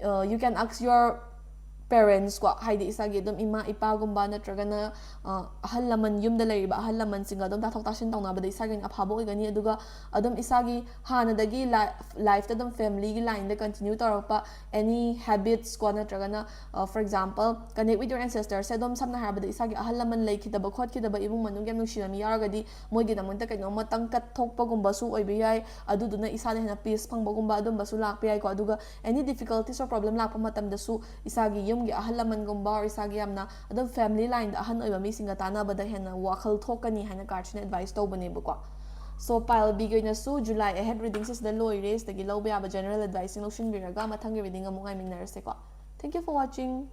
uh, you can ask your parents ꯀꯣ, ꯍꯥꯏꯗꯤ ꯏꯁꯥꯒꯤ ꯑꯗꯨꯝ ꯏꯃꯥ ꯏꯄꯥꯒꯨꯝꯕ ꯅꯠꯇ꯭ꯔꯒꯅ, ꯑ, ꯑꯍꯜ ꯂꯃꯟ, ꯌꯨꯝꯗ ꯂꯩꯔꯤꯕ ꯑꯍꯜ ꯂꯃꯟꯁꯤꯡꯒ ꯑꯗꯨꯝ ꯇꯥꯊꯣꯛ ꯇꯥꯁꯤꯟ ꯇꯧꯅꯕꯗ ꯏꯁꯥꯒꯤ ꯑꯣꯏꯅ ꯑꯐꯕ ꯑꯣꯏꯒꯅꯤ꯫ ꯑꯗꯨꯒ ꯑꯗꯨꯝ ꯏꯁꯥꯒꯤ ꯍꯥꯟꯅꯗꯒꯤ ꯂꯥꯏ-, life ꯇ ꯑꯗꯨꯝ family ꯒꯤ line ꯗ continue ꯇꯧꯔꯛꯄ any habits ꯀꯣ ꯅꯠꯇ꯭ꯔꯒꯅ, ꯑ, for example connect with your ancestors ꯁꯦ ꯑꯗꯨꯝ ꯁꯝꯅ ꯍꯥꯏꯔꯕꯗ ꯏꯁꯥꯒꯤ ꯑꯍꯜ ꯂꯃꯟ ꯂꯩꯈꯤꯗꯕ ꯈꯣꯠꯈꯤꯗꯕ ꯏꯃꯨꯡ ꯃꯅꯨꯡꯒꯤ ꯌꯥꯝ ꯅꯨꯡꯁꯤꯕ ꯃꯤ ꯌꯥꯎꯔꯒꯗꯤ ꯃꯣꯏꯒꯤꯗꯃꯛꯇ ꯀꯩꯅꯣꯝꯃꯇꯪ ꯀꯠꯊꯣꯛꯄꯒꯨꯝꯕꯁꯨ ꯑꯣꯏꯕ ꯌꯥꯏ, ꯑꯗꯨꯗꯨꯅ ꯏꯁꯥꯗ ꯍꯦꯟꯅ peace ꯐꯪꯕꯒꯨꯝꯕ ꯑꯗꯨꯝꯕꯁꯨ ꯂꯥꯛꯄ ꯌꯥꯏꯀꯣ꯫ ꯑꯗꯨꯒ any difficulties or problem ꯂꯥꯛꯄ ꯃꯇꯝꯗꯁꯨ ꯏꯁꯥꯒꯤ ꯌꯨꯝꯒꯤ ꯑꯍꯜ ꯂꯃꯟꯒꯨꯝꯕ or ꯏꯁꯥꯒꯤ ꯌꯥꯝꯅ ꯑꯗꯨꯝ family line ꯗ ꯑꯍꯟ ꯑꯣꯏꯕ ꯃꯤꯁꯤꯡꯒ ꯇꯥꯟꯅꯕꯗ ꯍꯦꯟꯅ ꯋꯥꯈꯜ ꯊꯣꯛꯀꯅꯤ ꯍꯥꯏꯅ card ꯁꯤꯅ advice ꯇꯧꯕꯅꯦꯕꯀꯣ꯫ So pile B ꯒꯤ ꯑꯣꯏꯅꯁꯨ July ahead reading ꯁꯤꯗ ꯂꯣꯏꯔꯦ꯫ ꯁꯤꯗꯒꯤ ꯂꯧꯕ ꯌꯥꯕ general advice ꯁꯤꯡ ꯂꯧꯁꯤꯟꯕꯤꯔꯒ ꯃꯊꯪꯒꯤ reading ꯑꯃꯨꯛ ꯉꯥꯏꯃꯤꯟꯅꯔꯁꯦꯀꯣ꯫ Thank you for watching.